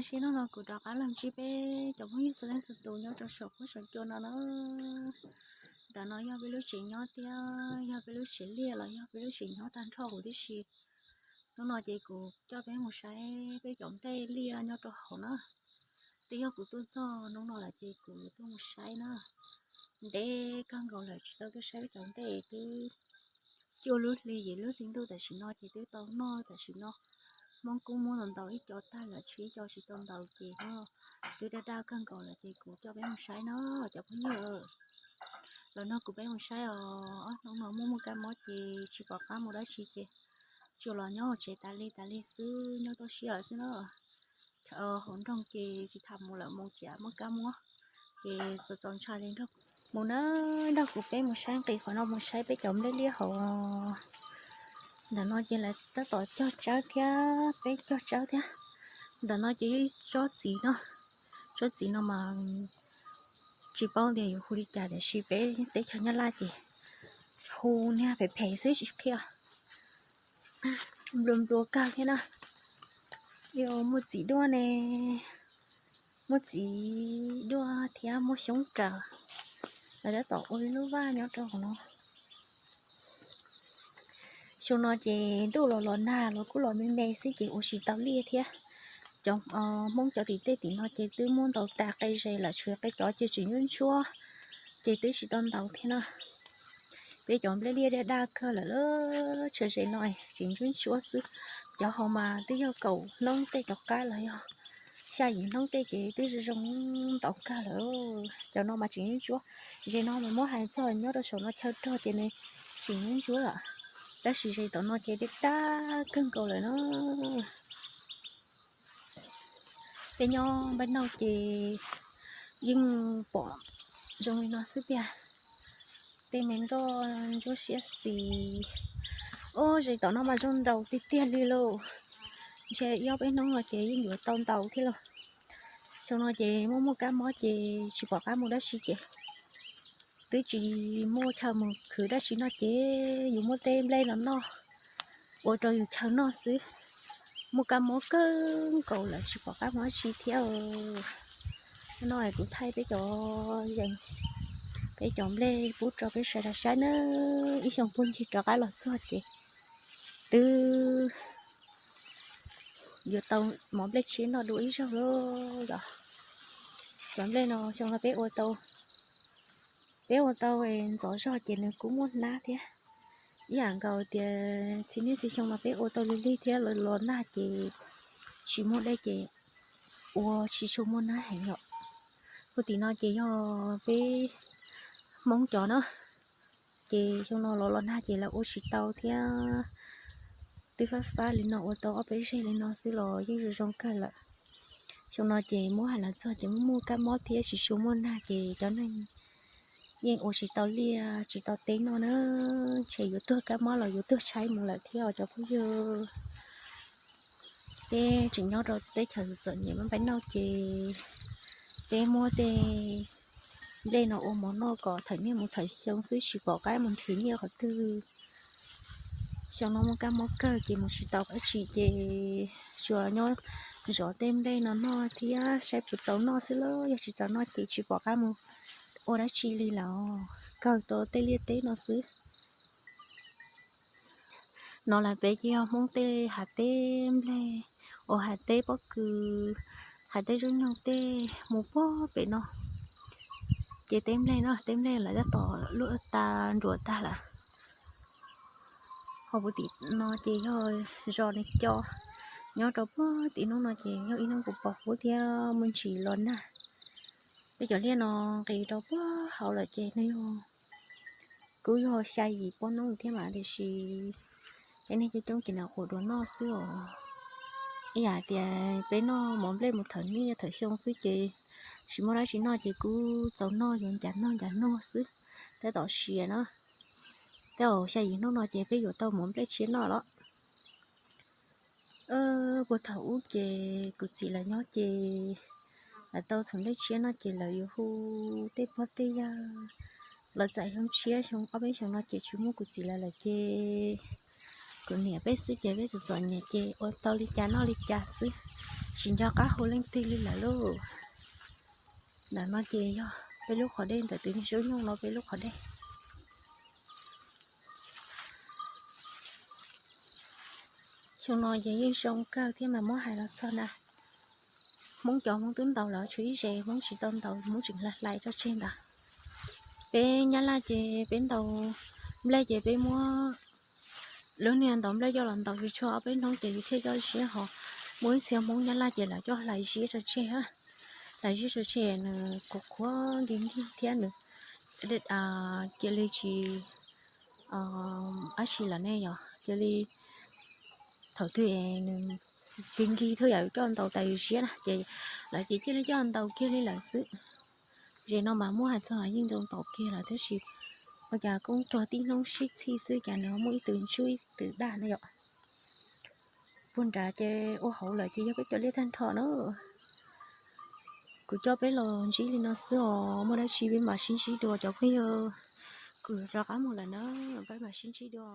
Tam sim no kuv rov qab los ntsib peb cov phooj ywg txhua leej txhua tus nyob rau saum huab saum cua no na. Ntawm no yog peb lub tsev nyob thiab yog peb lub tsev liaj los yog peb lub tsev nyob tag nrho huv tib si. Hnub no ces kuv coj peb mus saib peb cov nplej liaj nyob rau hauv na. Twb yog kuv tuaj txog hnub no lawm ces kuv tuaj mus saib na. Ntev kawg nkaus lawm tsis tau tuaj saib peb cov nplej, twb cuaj lub hli yim lub hli ntuj tam sim no ces twb tau noj tam sim no. Hmoob kuj muab ntau ntau ib co tag lawm, tshuav ib co tsis tau ntaus ces no twb daj daj kawg nkaus lawm ces kuv coj peb mus saib na cov phooj ywg. Los nrog kuv peb mus saib os. Hnub no muaj muaj kab mob ces tsis pom qab mus dab tsi ces tsuas los nyob hauv tsev tas li tas li xwb, nyob toj siab lawm xwb na. Hauv nroog ces tsis tham mus lawm, mus ces muaj kab mob ces txaus txaus ntshai li nrog. Mus na, nrog kuv peb mus saib nqis qhov no mus saib peb cov nplej liaj hauv. Ntawm no ces lawv tab tom cog tsawb thiab, peb cog tsawb thiab. Ntawm no ces yog ib tsob txiv no, tsob txiv no mas tsis paub tias yuav hu li cas tiam sis peb teb chaws Nyab Laj ces hu niag phem phem xwb tsis qhia. Nplua nplua kawg thiab na. Yog muaj txiv duaj ne, muaj txiv duaj thiab muaj xyoob raws. Lawv tab tom ua ib lub vaj nyob rau hauv no. Xyoo no ces ntuj los los nag los kuj los me me xwb ces ua tsis tau liaj thiab. Cov Hmoob cov tim tej tim no ces twb muab ntaus tas qe zes lawm, tshuav qe cov ces tseem ntsuab ntsuab ces twb tsis tau ntaus thiab na. Peb cov nplej liaj daj daj kawg lawm, tshuav zes no tseem ntsuab ntsuab xwb. Cov hauv mas twb yog kaum hnub tej rov qab los yog xya yim hnub tej ces twb zoo zoo ntaus kawg lawm. Cov no mas tseem ntsuab ntsuab, zes no mas muab hais txog nyob rau saum no chaw rog ces nws tseem ntsuab ntsuab lawm, tab sis zes tom no ces daj daj kawg nkaus lawm na. Peb nyob npaj nauj ces yeej pom zoo li no xwb tiag. Tej me nroj ntsuab siab xis. Ob, zes tom no mas zoo ntaus tiag tiag li lauj. Ntshe ib ob peb hnub no ces yeej yuav tau ntaus thiab lauj. Xyoo no ces muaj muaj kab mob ces tsis pom qab mus dab tsi ces twb tsis muaj chaw mus khwv dab tsi noj ces yus muab tej nplej no noj ua rau yus chaw noj xwb. Muaj kab mob kawg nkaus lawm tsis pom qab mus dab tsi thiab. No kuv thaij peb cov yees, peb cov nplej pub rau peb sawv daws saib nawb. Ib xyoo puag ncig rov qab los txog ces twb yuav tau mov nplej tshiab noj dua ib zaug lauj. Cov nplej no xyoo no peb ua tau, peb ua tau ntxov zog ces nws kuj muaj hnab thiab. Ib yam nkaus tias txhia niaj txhia xyoo no peb ua tau lig lig thiab los nag ces tsis muaj dej ces ua tsis tshua muaj hnab heev yom. Puag tim no ces yog peb Hmoob cov na, ces xyoo no los los nag ces lawv ua tsis tau thiab. Twb fab fab li no ua tau ob peb zeg li no xwb los yeej zoo zoo kawg lawm. Xyoo no ces muab hais los txog ces muaj muaj kab mob thiab tsis tshua muaj nag ces cov neeg yeej ua tsis tau liaj tsis tau teb noj na. Ntshe yuav tuag kab mob los yuav tuag tshaib mus lawm thiab os cov phooj ywg. Peb tseem nyob rau teb chaws txom nyem npaj nauj ces peb muab tej nplej no ua mov noj kom thawm niaj mus thawm xyoo xwb tsis pom qab mus nrhiav nyiaj qhov twg. Xyoo no muaj kab mob kawg ces mus tsis tau dab tsi ces tsuas nyob zov tej nplej no noj thiab saib puas txaus noj xwb lauj. Yog tsis txaus noj ces tsis pom qab mus ua dab tsi li lawm, kawg tau tej liaj teb no xwb. No las peb ces yog Hmoob tej hav teb nplej, uas hav teb pob kws, hav teb zaub nyoog tej mus puag pem no. Ces teb nplej no, teb nplej lawv tab tom luaj tas nruas tag lawm. Ho puag tim no ces yog zos Nws Co, nyob rau puag tim hnub no ces yog ib hnub kuv pom huab thiab muaj ntsis los nag. Peb cov liaj no nqis rau puag hauv lawm ces nws yog, kuj yog xya yim poj hnub thiab mas tiam sis peb neeg coob coob ces nws quas dua noj xwb os. Ib yam tias peb noj mov nplej mus thawm niaj thawm xyoo xwb ces tsis muaj dab tsi noj ces kuj txaus noj yuav ncav noj ncav noj xwb. Tab tom sia na, tej zaum xya yim hnub no ces peb yuav tau mov nplej tshiab noj los. Puag thaum ub ces kuv txiv lawv nyob ces lawv tau txhuam nplej tshiab noj ces lawv yuav hu tej pog tej yawg los txais xyoo tshiab xyoo ob peb xyoo no ces tsis muaj kuv txiv lawv lawm ces kuv niam peb xwb ces peb txom txom nyem ces ua tau li cas noj li cas xwb. Tsis nco qab hu leej twg li lawm lauj. Ntawm no ces yog peb lub qhov dej, ntawm tus niag zaub nyoog no peb lub qhov dej. Xyoo no ces yeej zoo kawg thiab mas muab hais los txog na. Hmoob cov Hmoob twb ntaus lawm tshuav ib zes Hmoob tsis tau ntaus, Hmoob tseem hlais hlais tso tseg ntawd. Peb Nyab Laj ces peb ntaus nplej ces peb muab lub niag ntaus nplej coj los ntaus tsuag tsuag ob peb hnub ces yus thiaj coj ziab ho. Muaj ib txhia Hmoob Nyab Laj ces lawv coj hlais ziab tso tseg, hlais ziab tso tseg nws qhuav qhuav nkig nkig thiab nws cia li tsis dab tsi lawm ne yom, cia li thaum twg nws nkig nkig thiaj yam coj ntaus tas yus ziab na ces lawv ces cia li coj ntaus kiag li lawm xwb. Zes no mas muab hais txog yeej ntaus kiag lawm tab sis ua cas koob cog tib hnub sib txhij xwb cas nws muaj ib tug ntsuj ib tug daj na yom. Puag nrad ces ua hauv lawm ces yog peb cov liaj tag nrho na. Kuv coj peb los ntsib li no xwb os, muaj dab tsi peb mam sib ntsib dua cov phooj ywg. Kuv rov qab mus lawm na, peb mam sib ntsib dua.